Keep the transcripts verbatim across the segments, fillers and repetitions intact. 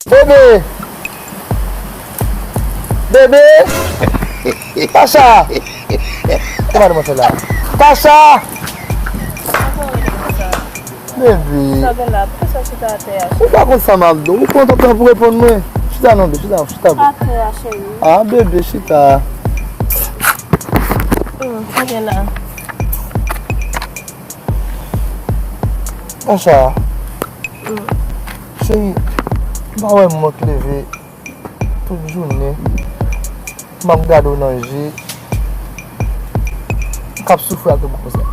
Bebe! Bebe! Tasha! Kòman nou fè la? Tasha! Bebe! Sa gen la? Poukisa w chita atè a? Ou pa konn sa m ap di w. Ou pran tan pou reponn mwen. Chita non, bebe. Chita, chita, bebe. Atè a, cheri. Ah, bebe, chita. Hmm, sa gen la? Tasha, cheri, m pa wè m mòt leve tout jounen, m ap gade w nan je, m k ap soufri ak ou konsa.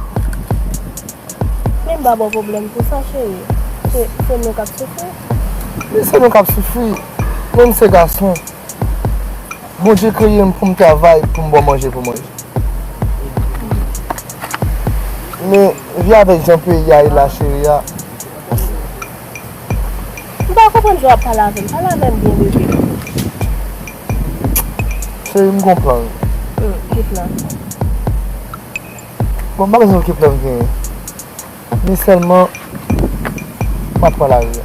Men m pa ba w pwoblèm pou sa, cheri. Se, se nou k ap soufri. Men se nou k ap soufri. Men m se gason. Bondye kreye m pou m travay, pou m ba w manje pou manje. Men, vi avèk jan peyi a ye la, cheri a. M pa konprann jan w ap pale avè m. Pale avè m byen, bebe. Cheri, m gon plan. Hmm, ki plan? Bon, m pa bezwen ki plan m genyen. Men sèlman, m ap pran lari a.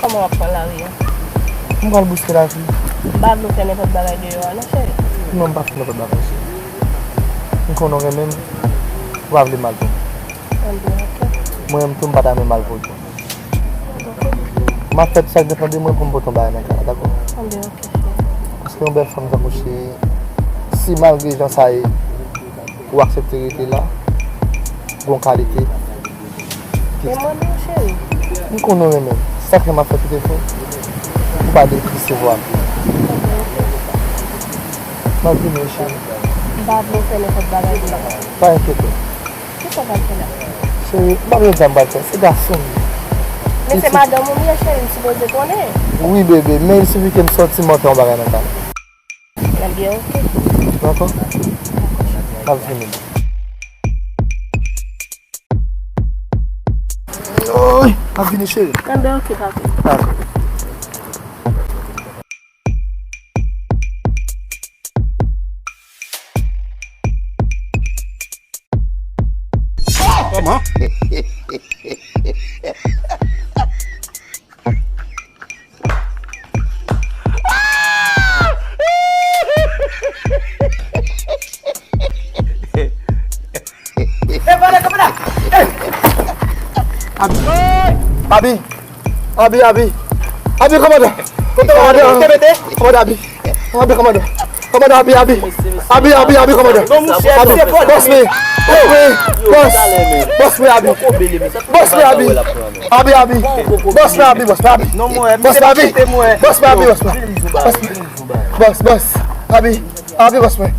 Kòman w ap pran lari a? M pral bouske lavi. M pa vle w fè nenpòt bagay deyò a non, cheri. Non, m p ap fè nenpòt bagay, cheri. M konnen w renmen m, ou pa vle mal pou mwen. Anben, oke. Mwen menm tou, m pa ta renmen mal pou ou tou. Oke. M ap fè tout sa k depann de mwen pou m pote yon bagay nan kay la, dakò? Anben, oke, cheri. Paske yon bèl fanm tankou cheri, si malgre jan sa ye, ou aksepte rete la, gon kalite. Men mwen menm, cheri. M konnen w renmen m. Se sa k fè m ap fè tout efò pou pa depresevwa m. M ap vini, cheri. M pa vle w fè nenpòt bagay pou mwen. Pa enkyete w. Kisa w pral fè la? Cheri, m pa gen sa m pral fè. Se gason m ye. Men se madanm ou m ye, cheri, m sipoze konnen. Wi, bebe, men il sifi ke m sòti, m antre yon bagay nan kay la. Ebyen, oke. Dakò? M ap vini. Oy, m ap vini, cheri. Ebyen, oke, papi. Dakò. Kòman? Abi. Abi. Abi, Abi. Abi, kòmandan. Kòmandan. Kòmandan, Abi. Kòmandan, Abi, Abi. Abi, Abi, Abi, kòmandan. Abi, bòs mwen. Bòs mwen. Bòs mwen, Abi. Bòs mwen, Abi. Abi, Abi. Bòs mwen, Abi, bòs mwen, Abi. Bòs mwen, Abi. Bòs mwen, Abi, bòs mwen. Bòs, bòs. Abi. Abi, bòs mwen.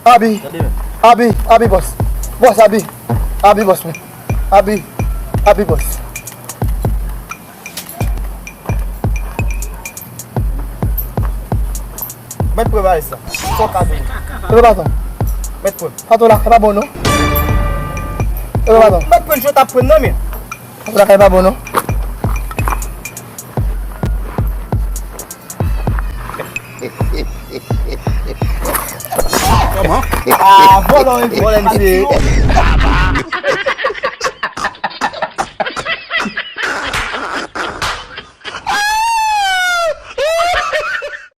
Abi. Abi, Abi, bòs. Bòs, Abi. Abi, bòs mwen. Abi. Abi, bòs. Mèt pran bagay sa. Fòk a vini. Epa patwon. Mèt pran. Patwon, lakay pa bon non. Epa patwon. Mèt pran, jwèt ap pran nan men. Patwon, lakay pa bon non. Kòman? Ah, vòlò, vòlò, mesye.